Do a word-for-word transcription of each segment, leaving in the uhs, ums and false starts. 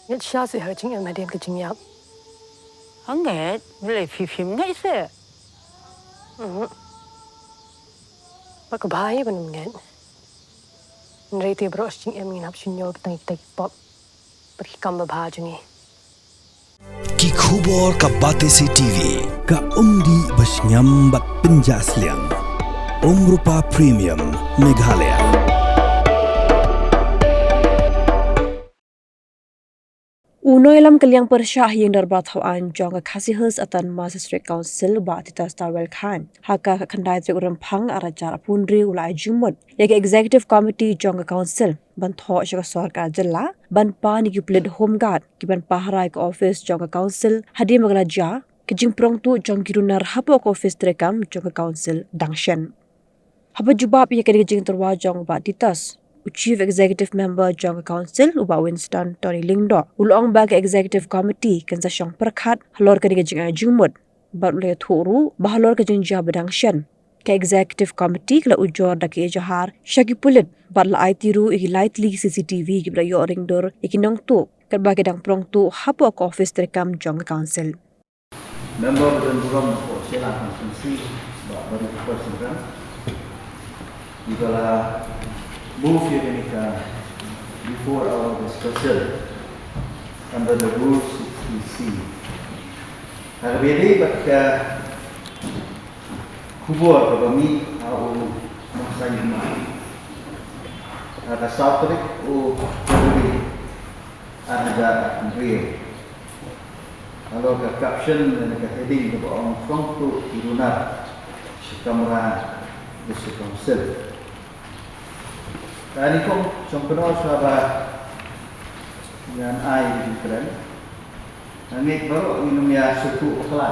Ngeit shisha seh ha ka jingim hadien ka jingïap. Hangne, balei phi phim ngeit seh? Mhm. Ba ka bha ïa ban ym ngeit. Hynrei te baroh shi jingim ngin hap shu ñiew ki tang ki pop bad ki kam babha jong ngi. Ki khubor ka Batesi TV. Ka umdih ba shngiam bad pynjah sliang. Umrupa Premium Meghalaya. U nongïalam ka liang pyrshah ha ïing dorbar thaw aiñ jong ka Khasi Hills Autonomous District Council, Bah Titus Tawel Chyne, ha ka khyndai tarik u Rymphang arhajar arphew hynriew u la ai jingmut ïa ka Executive Committee jong ka Council ban thoh sha ka sorkar jylla ban pan ïa ki pulit Home Guard kiban pahara ïa ka office jong ka Council hadien ba ka la jia ka jingprong tuh jong ki runar hapoh ka office treikam jong ka Council dang shen. Haba jubab ïa kane ka jingtyrwa jong Bah Titus, u Chief Executive Member jong ka Council, u Bah Winston Tony Lyngdoh, u la ong ba ka Executive Committee kan sa shong pyrkhat halor kane ka jingai jingmut, bad u la ïathuh ruh ba halor ka jingjia ba dang shen, ka Executive Committee ka la ujor da ka ejahar sha ki pulit bad la aiti ruh ïa ki lai tylli ki C C T V kiba la ïoh ring dur ïa ki nongtuh katba ki dang prong tuh hapoh ka office treikam jong ka Council. Member ba don burom na Port Sheila Constituency, Bah Barikupar Shyngkrang, kiba la move ïa kane ka before our dispersal under the Rule sixty C. Ha kaba ïadei bad ka khubor kaba mih ha u Masaima ha ka saw tarik u February arhajar arphew hynriew. Halor ka caption lane ka heading kaba ong Prong Tuh ki Runar sha Kamra District Council. Ka nyngkong shong kynnoh shuwa ba ngan ai ka jingkren, nga ngeit baroh ngin ym ïa sngewthuh bakla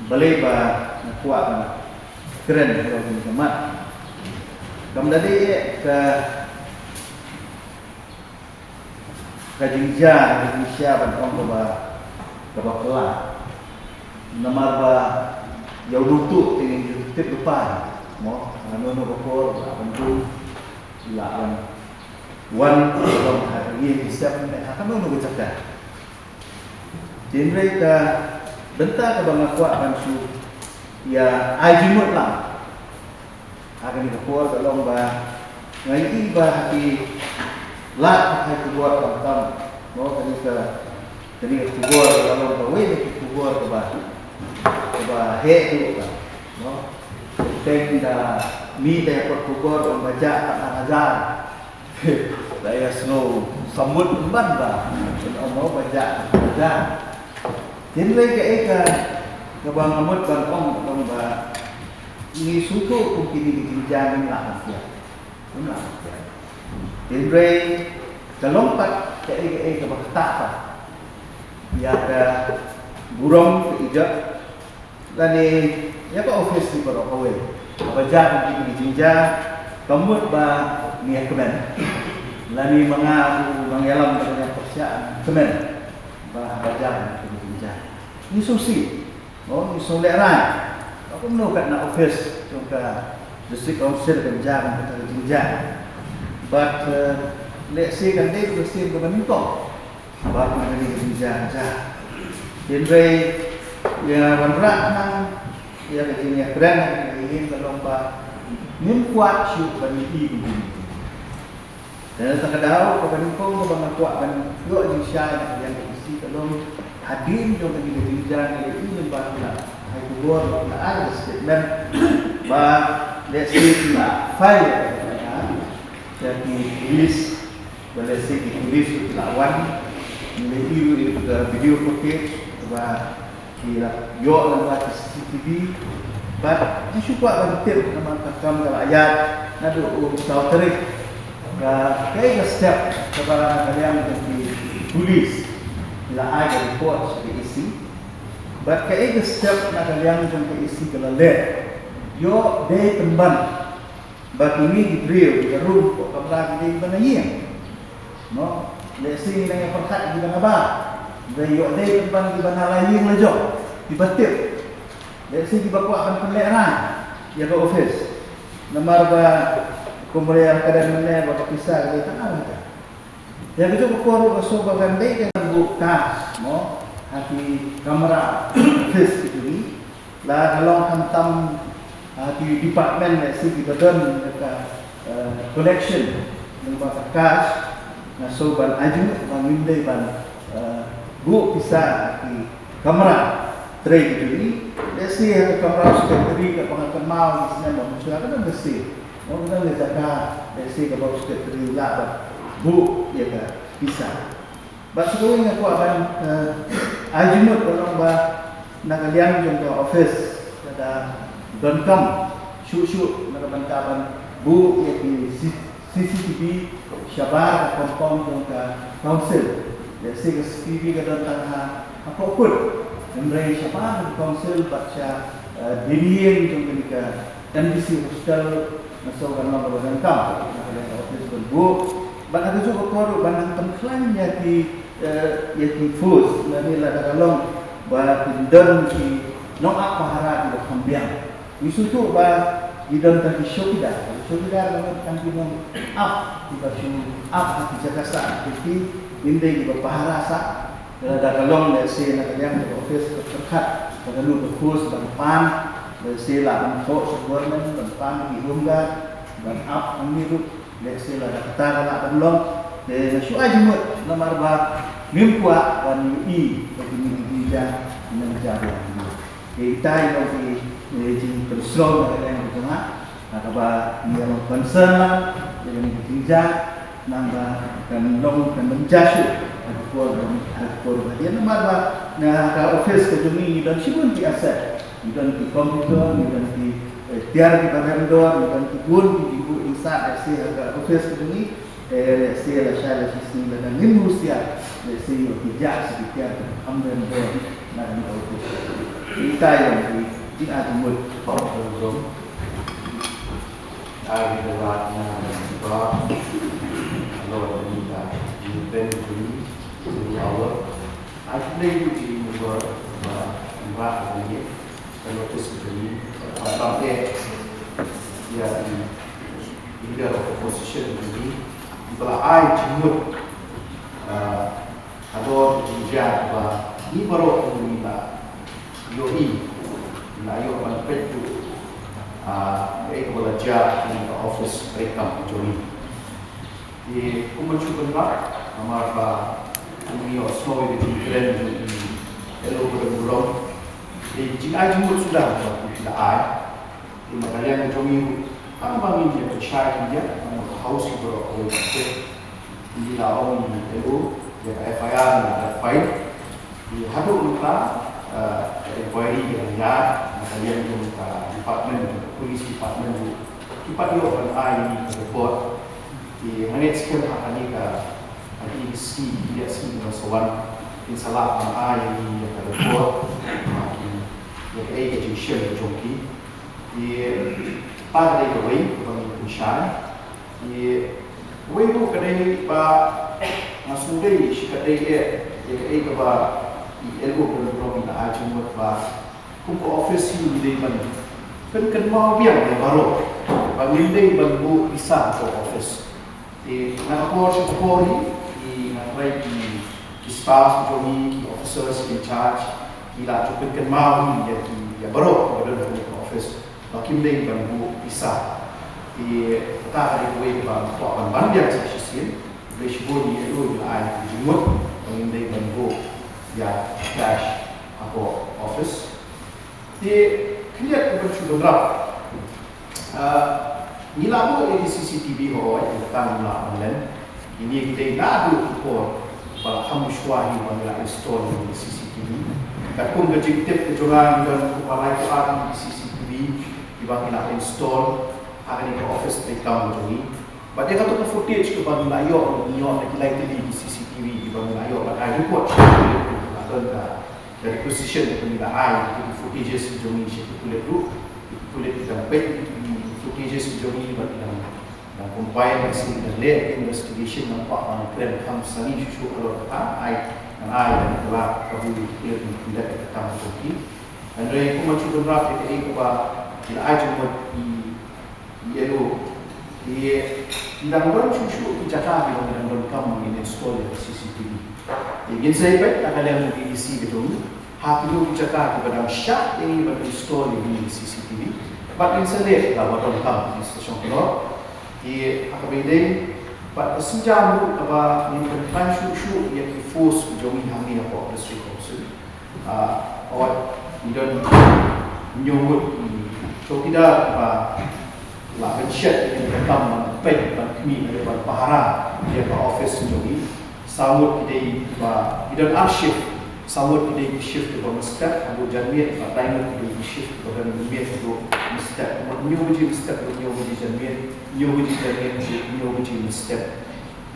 balei ba nga kwah ban kren halor kane ka mat. Kam da dei eh ka ka jingjia, ka jingjia ban ong kaba, kaba phylla. Namar ba ïa u nongtuh te ngin ju tip lypa, mo, ha kano kano ka por, ha kano kano, la wan, wan, wan ha ka ïing ki step ne ha kano kano ka jaka. Hynrei ka bynta kaba nga kwah ban shu ïa ai jingmut lang ha kane ka por ka long ba nga ïohi ba ha ki lad ha ki khubor khamtam, mo, kane ka, kane ka khubor ka long kawei na ki khubor kaba, kaba heh ruh ka, mo. Teng da mih da ïa kot khubor ong ba jah khatnar hajar. Da ïa sngew sambut pynban ba, pynban ba jah khatnar hajar. Hynrei kaei ka, kaba nga mut ban ong, ong ba ngi sngewthuh kum kine ki jingjia ngim lah ban pdiang. Ngim lah ban pdiang. Hynrei ka long pat kaei kaei kaba ktah pat ïa ka burom ka ijot lane ïa ka office hi baroh kawei. Haba jia kum kine ki jingjia, kam mut ba ngi ïa kmen. Lane ma nga u nongïalam ba nga pyrshah kmen ba haba jia kum kine ki jingjia, ngi sngewsih. Mo, ngi sngew lehraiñ ba kumno katne office jong ka District Council kan jia kum kata ka jingjia. Bad, eh, lehse kan dei ka sien kaba nyngkong ba kum kane ka jingjia ka jia. Hynrei ïa wanrah nang ïa ka jingïakren ha kane ka ïing ka long ba ngim kwah shuh ban ïohi kum kine. Te na kata ka daw kaba nyngkong kaba nga kwah ban ïoh jingshai na ka liang ka E C ka long hadien jong kane ka jingjia ngi la ïohi lyngba ki la ai khubor, ki la ai statement ba lehse ki la file ïa ka F I R ïa ki police, ba lehse ki police ki la wan. Ngi la ïohi ïa ka video footage ba ki la ïoh lyngba ki C C T V. Bad ngi shu kwah ban tip namar ka kam ka la ïaid naduh u saw tarik. Ka, kaei ka step kaba na ka liang jong ki police ki la ai ka report sha ka E C. Bad kaei ka step na ka liang jong ka E C ka la leh, ïoh dei pynban ba kine ki briew kiba rung hapoh kamra ki dei kiba na ïing. Mo, lehse ngi dang ïa pyrkhat kiba na bar. Hynrei ïoh dei pynban kiba na la ïing la jong, kiba tip. Lehse kiba kwah ban pynlehraiñ ïa ka office. Namar ba kumba ïa ka dang mynne ba ka pisa ka dei tang arhajar. Ïa kajuh ka por ruh ka shu ba kan dei ka buh cash mo ha ki kamra office ki jong ngi. La ka long khamtam ha ki department lehse kiba don ka, eh, collection lyngba ka cash, nga shu ban ai jingmut ba ngim dei ban, eh, buh pisa ha ki kamra trei ki jong ngi. Lehse ha ka kamra secretary kaba nga kynmaw ki snem ba mynshuwa ka don lehse Ong dang ïa jaka, eh, lehse kaba u secretary u lah ban buh ïa ka pisa. Bad sa kawei nga kwah ban, eh, ai jingmut ba long ba na ka liang jong ka office ka da donkam shuh shuh na ka bynta ban buh ïa ki C-, C C T V shabar ka compound jong ka council. Lehse ka C C T V ka don tang ha, ha Koh Put. Hynrei shabar ka council bad sha, eh, dei ïing jong kane ka M D C hostel, nga shu ban long kaba donkam na ka liang ka office ban buh. Bad ha kajuh ka por ruh ban nang pynkhlaiñ ïa ki, eh, ïa ki force, lane lada ka long ba kin don ki nongap pahara kiba kham biang. Ngi sngewthuh ba ki don tang ki chowkidar, ki chowkidar ka mut tang ki nongap kiba shu ap ha ki jaka sah, ki, ki, ngim dei kiba pahara sah. Lada ka long lehse na ka liang ka office ka pyrkhat ba ka long ka force ban pan, lehse lah ban thoh sha government ban pan ki home guard ban ap hangne ruh, lehse lada kata ka lah ban long. Te nga shu ai jingmut namar ba ngim kwah ban ïohi ba kine ki jingjia ki nang jia biang. Te ita i long ki, eh, jingpynshlur na ka liang ka jong nga. Ha kaba ngi ïa long concern lang ïa kane ka jingjia, nang ba kan long kan ym jia shuh ha ka por, ha ka por ba dei namar ba na ka office ka jong ngi ngi don shibun ki asset, ngi don ki computer, ngi don ki, eh, tiar kiba rem dor, ngi don ki bun ki jingbuh jingsah lehse ha ka office ka jong ngi. Te lehse lashai lashisngi lada ngim husiar lehse ïoh ki jia sa ki tiar kiba kham rem dor na kane ka office. Te ita i long ki jingai jingmut. Ai, kita buat na, buat. Kalau kita minta, minta dulu, dulu awal. Ai, kita dulu di muka, ba, ba, ni, kalau tu sekali, apa, eh, ya, di, leader of opposition ni, ba, ai, jingmut. Ah, Hador ki jingjia ba ngi baroh ngi la ïohi, ngi la ïoh ban peit ruh, ah, kaei kaba la jia ha kane ka office treikam ka jong ngi. Te kum ban shu bynrap namar ba kum ngi ïohsngew ïa ka jingkren jong i L O Badan Bulong. Te jingai jingmut suda ba ki la ai. Te na ka liang jong ngi ruh tang ba ngin ïa pynshai khyndiat na ka House baroh kawei ka step. Ngi la ong ïa u ïa ka F I R ngi la file. Te haduh mynta, eh, ka inquiry ka dang ïaid na ka liang jong ka department, police department ruh ki pat ïoh ban ai ïa ka report. Te nga ngeit skhem ha kane ka, ha kine ki sngi, ki sngi kiba sa wan, kin sa lah ban ai ïa ka report. Ïa kaei ka jingshem ka jong ki. Te kata ka dei kawei kaba ngi pynshai. Te kawei ruh ka dei ba nga sngewdei shi katdei eh ïa kaei kaba i L O Badan Bulong i la ai jingmut ba kum ka office hi ngi dei ban pynkynmaw biang ïa baroh ba ngim dei ban buh pisa ha ka office. Te na ka por sha ka por hi, ki, na ka por ki, ki staff jong ngi, ki officers in charge ki la ju pynkynmaw hi ïa ki, ïa baroh kiba don ha kane ka office ba kim dei ban buh pisa. Te kata ka dei kawei kaba nga kwah ban ban biang sa shisien. Hynrei shibun ngi ïa u ngi la ai ka jingmut ba ngim dei ban buh ïa cash ha ka office. Te khyndiat ka ban shu bynrap. Ah, ngi la buh ïa ki C C T V hooid, hynrei tang ngim lah ban len. Kine ki dei naduh ka por ba la kham shuwa hi ba ngi la install ïa ki C C T V. Katkum ka jingtip ka jong nga ngi don kumba lai ar tylli ki C C T V kiba ngi la install ha kane ka office treikam ka jong ngi. Bad ïa kato ka footage kaba ngi la ïoh, ngi ïoh na ki lai tylli ki C C T V kiba ngi la ïoh bad ai report. Ka don ka Ka requisition kaba ngi la ai ïa ki footages ki jong ngi sha ki pulit ruh. Ki pulit ki dang peit ïa ki footages ki jong ngi bad ki dang, dang compile, ki dang leh investigation, nang kwah ban kren kham sani shuh shuh halor kata, ai, ngan ai, ngan ai ïa ka bynta ki pulit ban conduct ïa ka kam jong ki. Hynrei kumba shu bynrap ïa kaei kaba ngi la ai jingmut ïa i L O Te dang don shuh shuh ki jaka ki dang, dang donkam ban install ïa ka C C T V. Te ngin sa ïa peit na ka liang ka D C ka jong ngi ha kito ki jaka kiba dang shah ïa ngi ban install ïa ngi C C T V. Bad ngin sa leh kaba donkam, Mister Shongknor. Te ha kaba ïadei bad ka sienjam ruh kaba ngin pynkhlaiñ shuh shuh ïa ki force ki jong ngi hangne hapoh District Council. Ah, ot, ngi don hynñiew ngut ki chowkidar kiba lah ban shet ïa ka kam ban peit, ban khmih, ban pahara ïa ka office jong ngi. Saw ngut ki dei ba, ngi don ar shift, saw ngut ki dei ki shift kiba mynstep haduh janmiet, bad lai ngut ki dei ki shift kiba don mynmiet haduh mynstep. Hynñiew baje mynstep haduh hynñiew baje janmiet, hynñiew baje janmiet haduh hynñiew baje mynstep.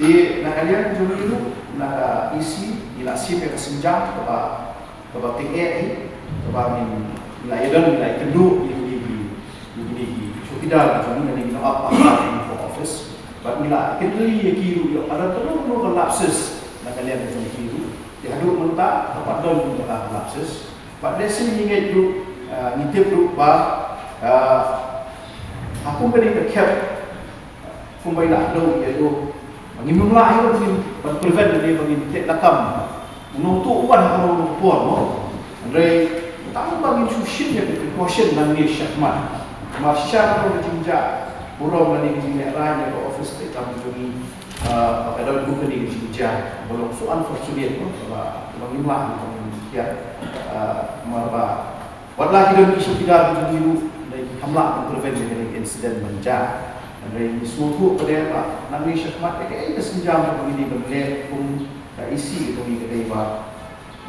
Te na ka liang jong ngi ruh, na ka E C, ngi la shim ïa ka sienjam kaba, kaba tyngeh hi, kaba ngin, ngi la ïadon, ngi la ïakynduh ïa kine ki, ïa kine ki chowkidar jong ngi, ngi la ap ap ap ïa ki office. Bad ngi la kynrei ïa ki ruh ïoh ka don kano kano ka lapses na ka liang jong ki ruh. Te haduh mynta ka pat don kano ka lapses. Bad lehse ngi ngeit ruh, ah, ngi tip ruh ba, ah, ha kum kane ka khep, kumba i la kdew, ïa u, ba ngim lah ïa u, ba ngin, ban prevent ïa u, ba ngin teh lakam u nongtuh u wan ha kano kano ka por, mo. Hynrei tang ba ngin shu shim ïa ka precaution nangne shakhmat. Namar shisha ka jingjia burom lane ka jinglehrain ïa ka office treikam jong ngi, ah, ba ka don kum kane ka jingjia ba long so unfortunate, mo, ba, ba ngim lah ïa u, ba ngin, ïa, ah, namar ba wat la ki don ki chowkidar ki jong ngi ruh, hynrei kim lah ban prevent ïa kane ka incident ban jia. Hynrei ngi sngewthuh pat de ba nangne shakhmat, eh, ka sienjam kaba ngi dei ban leh kum ka E C ka jong ngi ka dei ba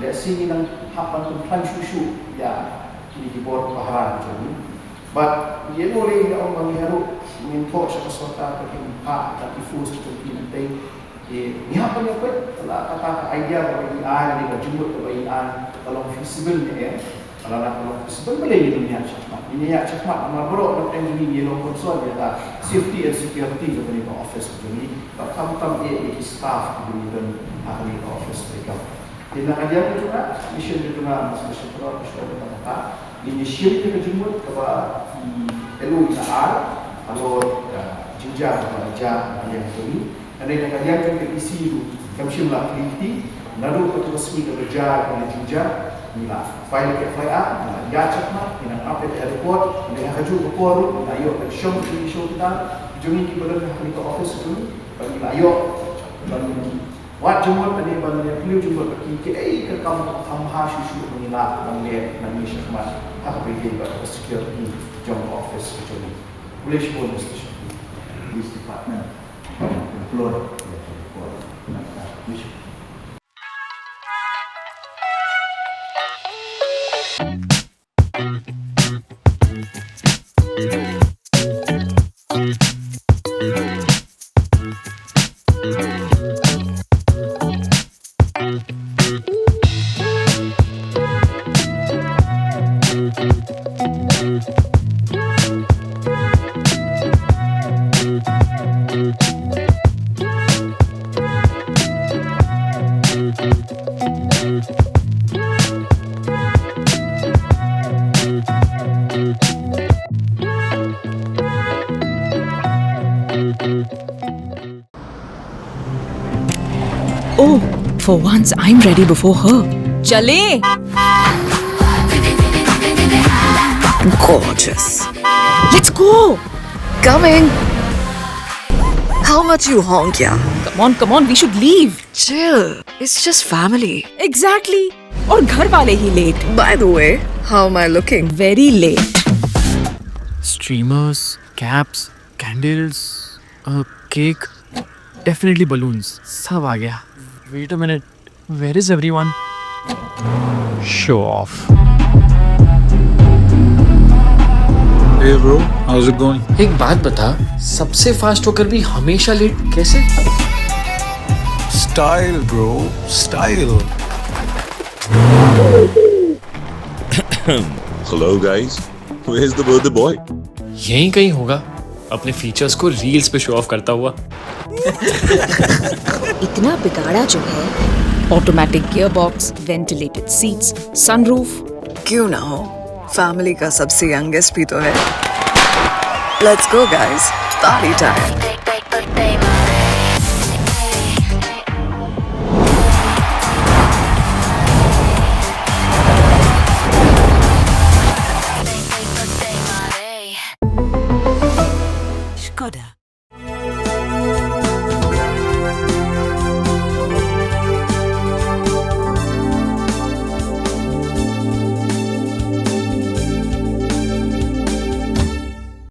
lehse ngin nang hap ban pynkhlaiñ shuh shuh ïa kine ki bor pahara ki jong ngi. Bad ïa kane ruh ngi ong ba ngi ruh ngin thoh sha ka sorkar ba kin phah ïa ki force ki jong ki nangtei. Te ngi hap ban ïa peit, lada kata ka idea kaba ngi ai, lane ka jingmut kaba ngi ai ka long feasible ne em. Lada ka long feasible, balei ngin ïa shakhmat. Ngin ïa shakhmat namar baroh na pdeng jong ngi ngi long concern ïa ka safety and security jong kane ka office jong ngi. Bad khamtam eh ïa ki staff kiba ngi don ha kane ka office treikam. Te na ka liang ka jong nga, mission ka jong nga, Mister Shongknor, ka sdang ka, ngin ïa shim ïa ka jingmut kaba i L O i la ai halor ka jingjia kaba la jia na ka liang jong ngi. Hynrei na ka liang jong ka E C ruh kam shym la khlieh kti. Naduh kato ka sngi kaba jia kane ka jingjia, ngi la file ka F I R, ngi la ïaid shakhmat, ngi nang ap ïa ka report. Hynrei ha kajuh ka por ruh ngi la ïoh ban shong ïa ki chowkidar jong ngi kiba don ha kane ka office jong ngi, bad ngi la ïoh ban wad jingmut lane ban ïa pynlong jingmut ba ki, kaei ka kam kaba kham bha shuh shuh ba ngi lah ban leh nangne shakhmat ha kaba ïadei bad ka security jong ka office jong ngi. Khublei shibun, Mister Shakti. Police Department. Employ. Khublei shibun. Oh, for once I'm ready before her. चले। Gorgeous. Let's go. Coming. How much you honk, yeah? Come on, come on, we should leave. Chill. It's just family. Exactly. और घर वाले ही late. By the way, how am I looking? Very late. Streamers, caps, candles, a cake, definitely balloons. सब आ गया. Wait a minute. Where is everyone? Show off. Hey bro, how's it going? एक बात बता, सबसे फास्ट होकर भी हमेशा लेट कैसे? Style bro, style. Hello guys, where's the birthday boy? यहीं कहीं होगा, अपने फीचर्स को रील्स पे शो ऑफ करता हुआ. इतना बिगाड़ा जो है. Automatic gearbox, ventilated seats, sunroof. क्यों ना हो, फैमिली का सबसे यंगेस्ट भी तो है. Let's go guys. Story Time.